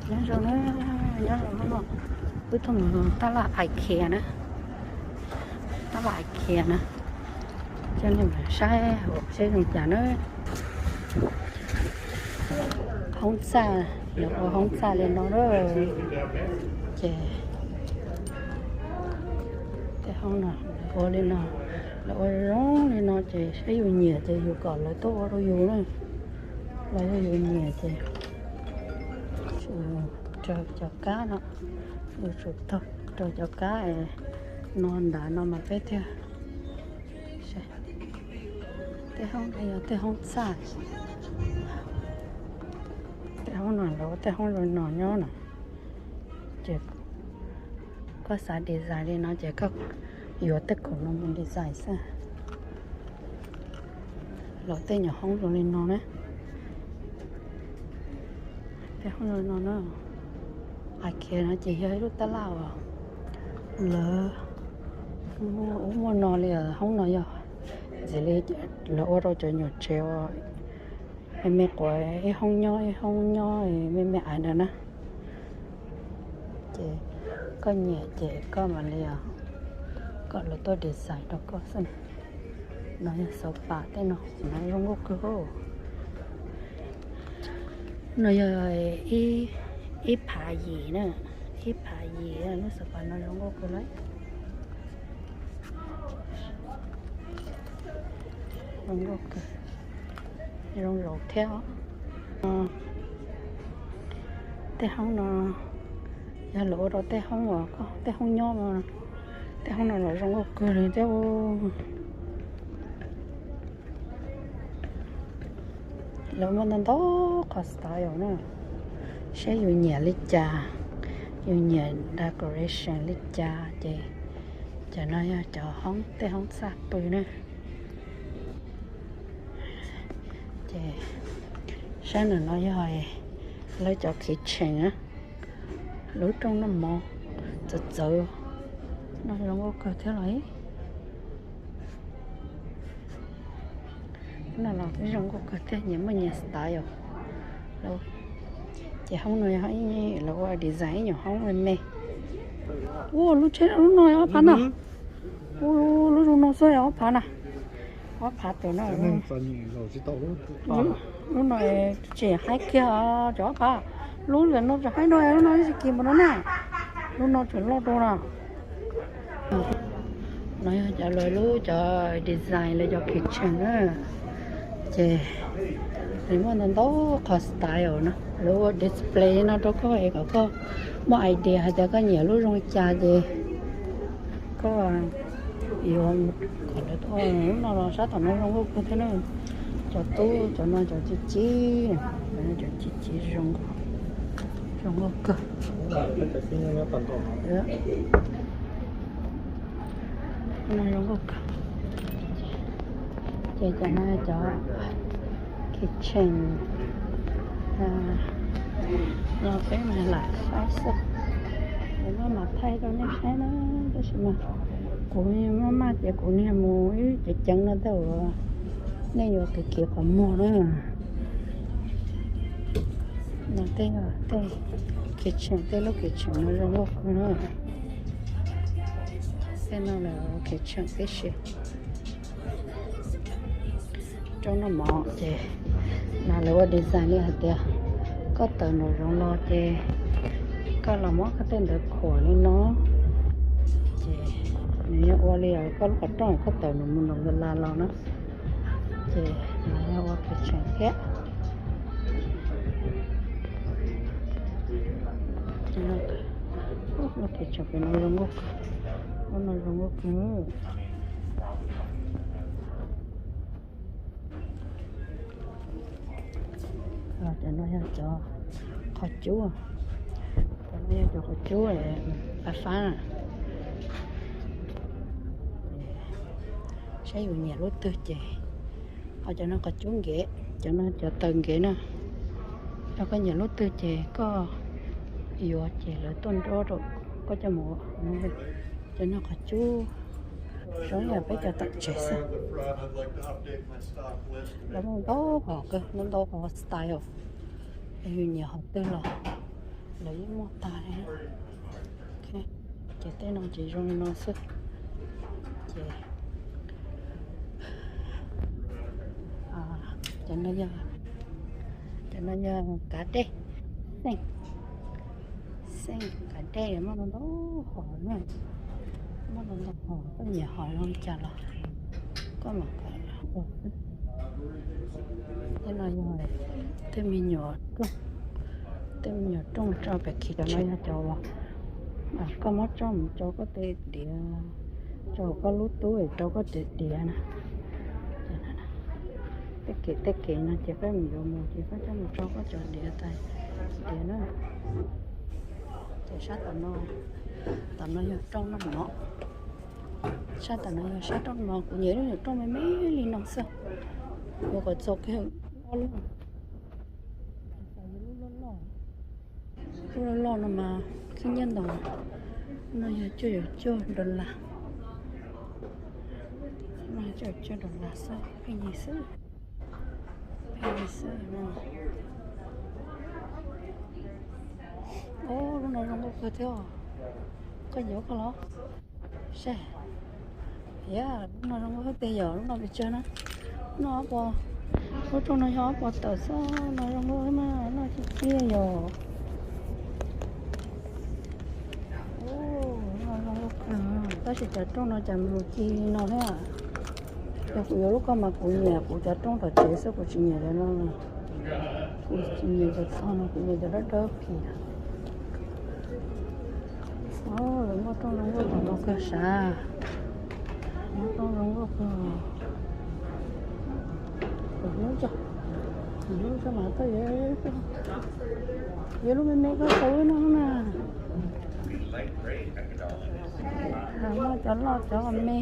Nyob zoo na, nyob zoo na, wb tuaj mus tab laj IKEA na, tab laj IKEA na, coj nej mus saib hauv seb zoo cas na. Hoob txaj, lawv ua hoob txaj li no na, ces tej hoob no ua li no, lawv ua zoo li no ces saib yus nyiam ces yus kom lawv tuaj ua rau yus na, lawv yog yus nyiam ces raws cov kab no, yus tsum taug raws cov kab no ntawd no mas peb thiaj. Tej hoob no yog tej hoob txaj, tej hoob no lawv ua tej hoob zoo no nyob no, ces koj xav design li no ces koj yuav tej khoom no mus design xwb. Lawv tej nyuam hoob zoo li no na, tej hoob zoo li no na. IKEA no ces yog ib lub tab laj uas lawv muaj ub muaj no li, hoob no yog ntxiv li lawv ua rau cov nyuam tsev uas me me quav ib hoob nyob ib hoob nyob me me ais ntawd na. Ces koj nyiam ces koj mam li kom lawv tuaj design rau koj xwb. No yog xauv pas tej no, no zoo nkauj kawg. No yog ib phav yim na, ib phav yim, lub xauv pas no zoo nkauj kawg lawm. Zoo nkauj kawg, zoo zaum thiab. Tej hoob no yog lawv ua rau tej hoob uas koj tej hoob nyob, tej hoob no los zoo nkauj kawg li thiab. Lawv muaj ntau ntau qhov style na, saib yus nyiam li cas, yus nyiam decoration li cas ces cov no yog cov hoob, tej hoob txaj pw na. Ces sab nram no yog lawv cov kitchen na, lub rooj noj mov txawv txawv, no zoo nkauj kawg thiab los. No los zoo nkauj kawg thiab, nyias muaj nyias style. Ces hoob no yog lawv ua design ib nyuam hoob me me. Ua lub tsheb lub no ob phav na. Ua lub zoo no xwb ob phav na. Ob phav tus no. Lub no tseem haib kiag cov ob phav. Lub ntawm no tseem haib dua, lub no tsis kim mus no na. Lub no tseem loj dua na. No yog cov lawv lub cov design lawv cov kitchen na. Ces nws muaj ntau ntau qhov style na, lawv ua display no rau koj es kom koj muaj idea hais tias koj nyiam lub zoo li cas ces koj yuav kom lawv tuaj. Lub no los sab tom no zoo nkauj kawg thiab na. Cov tub cov no cov ci ci, cov ci ci zoo, zoo nkauj kawg. No zoo nkauj kawg. Ces cov no cov kitchen no peb mas lam saib xwb. Kuv maj mam thaij rau nej saib na, tab sis mas kuv maj maj ces kuv niag mus ib ceev ceev no tej uas nej yuav kiv kiv qhov muag na. No tej, tej kitchen, tej lub kitchen no zoo nkauj kawg na. Tej no lawv kitchen tib si. Rooj noj mov ces no lawv ua design li hais tias koj tawm nraum zoov los ces koj los muab koj tej ntawd khuam li no, ces nws yuav ua li koj lub qhov rooj koj tawm nraum mus nraum ntawd los na. Ces nws yuav ua pes tsawg thiab. Lub pes tsawg pem no zoo nkauj, lub no zoo nkauj kawg. Cov no yog cov qhov cub, cov no yog cov qhov cub pab fab na. Saib yus nyiam lub twg ces, ho cov no qhov cub nkev, cov no cov taws nkev na. Yog koj nyiam lub twg ces koj yuav ces lawv tuaj nrog rau koj coj mus. Cov no qhov cub zoo yam peb cov tom tsev xwb. Lawv muaj ntau qhov kawg, muaj ntau qhov style, yus nyiam qhov twg los Lawv yeej muag tag li. Ces tej no ces zoo li no xwb. Ces cov no yog, cov no yog kav dej, xeej, xeej kav dej muaj ntau ntau hom na, muaj ntau ntau hom, koj nyiam hom zoo li cas los koj mam kav ua xwb. Tej no yog tej me nyuam rooj, tej me nyuam rooj rau pem khiv. Cov no yog cov uas koj muab coj mus rau koj tej diav, rau koj lub tub, rau koj tej diav na. Tej kev tej kev no ces peb mus yuav mus ces peb coj mus rau koj cov diav tais diav na. Ces sab tom no, tom no yog rooj noj mov. Sab tom no yog sab rooj mov, kuv nyiam lub nyuam rooj me me li no xwb. Yuav kom txaus kiag loj loj. Lub loj loj, lub loj loj no mas khib nyiab ntau. No yog cuaj caum cuaj dollar. No cuaj caum cuaj dollar xwb, pheej yig xwb, pheej yig xwb no. Lub no zoo nkauj kawg thiab. Koj yuav koj los saib. Yog lub no zoo nkauj tiag, yog lub no pes tsawg na? Lub no ob puas, lub rooj no yog ob puas tawm xwb, no zoo nkauj mas, no tib tiag yog. Lub no zoo nkauj kawg, tab sis cov rooj no cas mus ci li no thiab. Yog kuv yuav lub ko mas kuv nyiam kuv cov rooj tom tsev xwb, kuv tsis nyiam cov no. Kuv tsis nyiam cov txog no, kuv nyiam cov dawb dawb phim. Lawv muaj rooj zoo nkauj tom no kawg sav, muaj rooj zoo nkauj kawg. Hnub tso, hnub tso mas tau, yuav lub me me koj tau no na. Muaj cov loj cov me.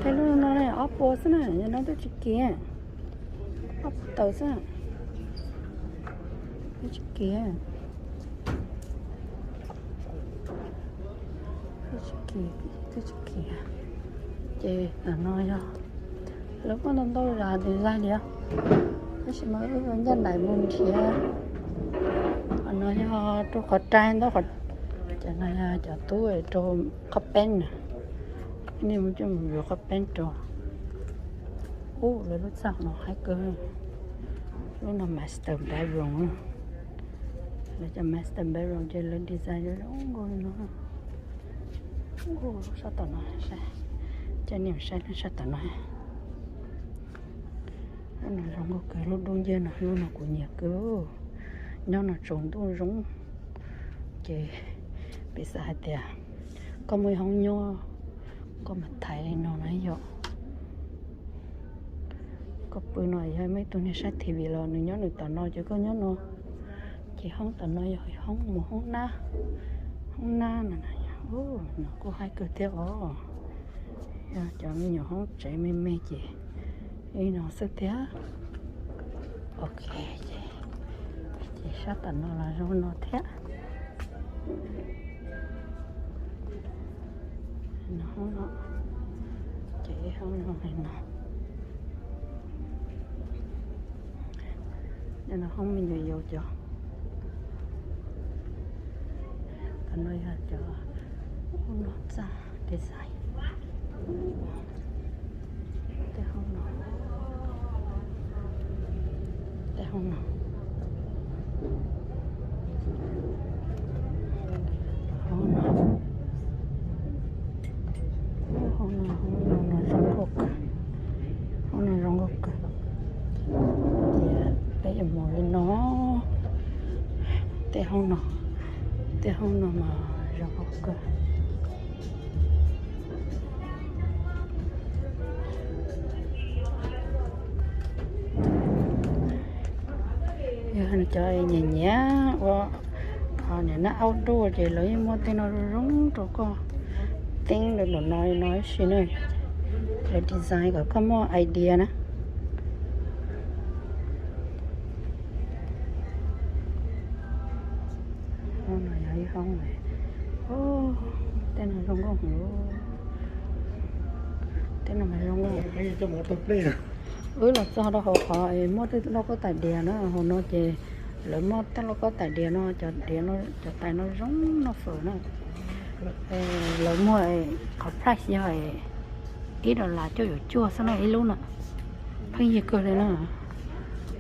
Tej lub no ob puas xwb na, no twb tsis kiv, ob puas tawm xwb, twb tsis kiv, twb tsis kiv, twb tsis kiv. Ces tam no yog lawv muaj ntau ntau zaj design li, tab sis mas wb ncaj nraim mus nrhiav. Qhov no yog rau qhov rai ntau, ces no yog cov tub rau qhov peeb na. Nej mus coj mus yuav qhov peeb rau. Ub, lawv lub txaj no haib kawg. Lub no master bedroom. Lawv cov master bedroom ces lawv design zoo nkauj li no. Ub, sab tom no saib, coj nej saib sab tom no. Lub no zoo nkauj kawg, lub dub nciab no, lub no kuv nyiam kawg. Nyob no tsaus ntuj zoo, ces piv xam hais tias koj muaj ib hoob nyob, koj mam thaiv li no na yom. Koj pw no yog muaj ib tug niag saib T V los nws nyob nws tom no ces koj nyob no. Ces hoob tom no yog hoob mus hoob nab, hoob nab no, no kuj haib kawg thiab os. Yog cov me nyuam hoob tsev me me ces li no xwb thiab. Ok, ces sab tom no los zoo no thiab. No hoob no, ces hoob no li no. No hoob me nyuam yaus cov. Tam no yog cov ub no txaj design. Tej hoob no, tej hoob no, hoob no, hoob no, hoob no zoo nkauj kawg, hoob no zoo nkauj kawg. Ces peb yuav mus li no, tej hoob no, tej hoob no mas zoo nkauj kawg. Yog cov nyiam nyiam ua niam nab aub duaj ces lawv yeej muaj tej no zoo zoo rau koj teeb rau nraum no li no ib si na. Lawv design kom koj muaj idea na. Hoob no yog ib hoob, tej no zoo nkauj heev, tej no mas zoo nkauj. Wb los txog rau hauv qhov muaj tej lauj kaub tais diav na, hauv no ces Lawv muaj tej lauj kaub tais diav no, cov diav no, cov tais no zoo noj fawm na. Lawv muag qhov price yog ib dollar cuaj caum cuaj xwb na ib lub na. Pheej yig kawg li na.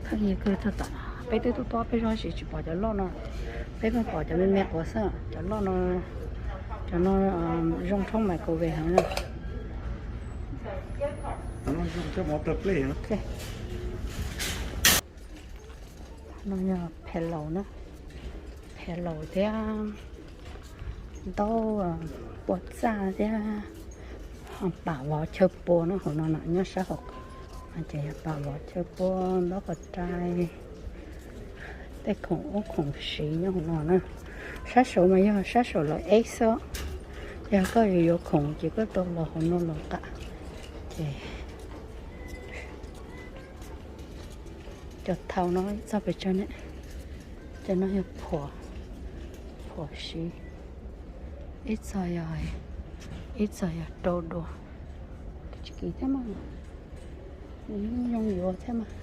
Pheej yig kawg tag tam. Peb twb tuaj tuaj peb zog tsis tsis pom cov loj no. Peb pheej pom cov me me quav xwb. Cov loj no, cov no zoo thooj microwave heev na. No yog pillow na, pillow thiab ntaub pua txaj thiab pam vov chaw pua na, hauv no no nyob sab hauv. Ces yog pam vov chaw pua, ntaub qhov rai, tej khoom ub khoom siv nyob hauv no na. Sab saud mas yog sab saum lawv ev xwb. Yog koj yuav yuav khoom ces koj tau los hauv no los qam. Ces cov thau no ib txog pes tsawg ne? Cov no yog phuam, phuam siv, ib txog yog, ib txog yog rau dua. Tsis kim thiab mas, nws yeej zoo yuav thiab mas.